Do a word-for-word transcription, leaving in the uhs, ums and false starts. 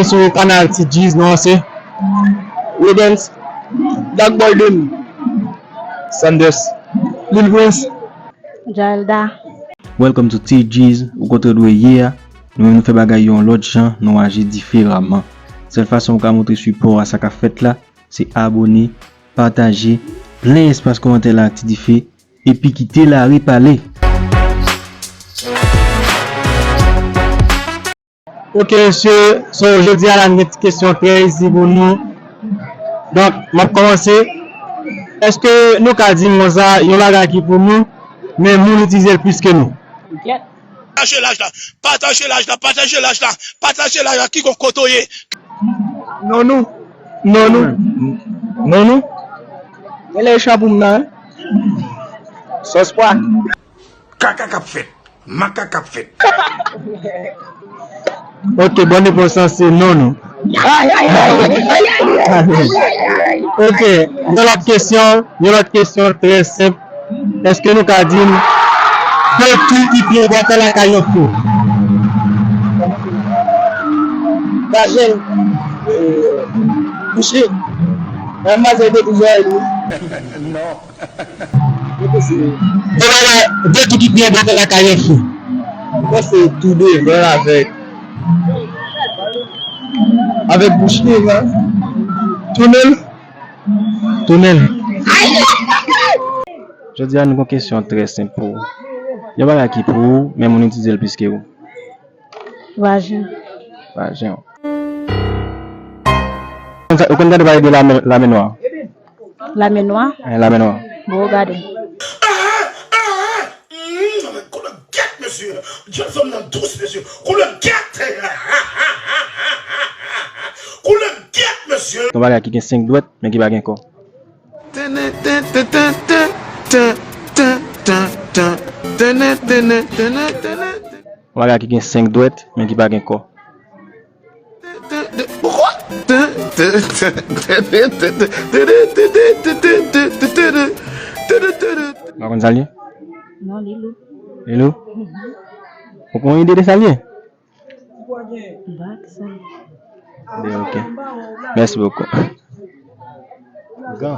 Sou kanal Ti Jeez, non, se Rodens, Dark Boy Demi, Sanders, Lil Prince, Jaelda. Welcome to T G's, ou kote w dwe ye a. Nou menm nou fè bagay yo yon lòt jan, nou aji diferaman. Sèl fason ou ka montre sipò a sa k ap fèt la, se abone, pataje, plen espas kòmantè la ak ti dife, epi kite lari pale. Ok, mesye, so, jodi a la, n gen ti kesyon trè izi pou nou. Donk, m ap kòmanse. Èske nou ka di m konsa, yon bagay ki pou nou, men moun itilize l plis ke nou? Pataje live la, pataje live la, pataje live la, pataje live la, kikonk kote w ye. Non, nou. Non, nou. Non, nou. Mwen lè chan pou m nan, wi. Sòs pwa. Kaka k ap fèt. Makak k ap fèt. Ok, bon repons lan se non, non. Ok, yon lòt kesyon, yon lòt kesyon trè senp. Èske nou ka di m de tou ki pi enpòtan lakay yon fi? Vajen, bouch li. Manmzèl de tou zòrèy li. Non. Yo pale de tou ki byen bèl lakay yon fi. Mwen se tou devan avèk, avèk bouch li, tounen l. Tounen l. Jodi a, nou gon kesyon trè senp pou ou. Yon bagay ki pou ou, men moun itilize l plis ke ou. Vajen. Vajen. Ou konn tande pale de lamè, lamè nwa? Lamè nwa? Eh, lamè nwa. Bon, gade. Koulè gèt, mesye. Jèn fanm nan dous, mesye. Koulè gèt. Koulè gèt, mesye. Yon bagay ki gen senk dwèt, men ki pa gen kò. Yon bagay ki gen senk dwèt, men ki pa gen kò. Ou pa konn sa l ye? Non, li lou. Li lou? Ou konn ide de sa l ye? M pa konn sa l ye. Ben, ok. Merci beaucoup. Gan.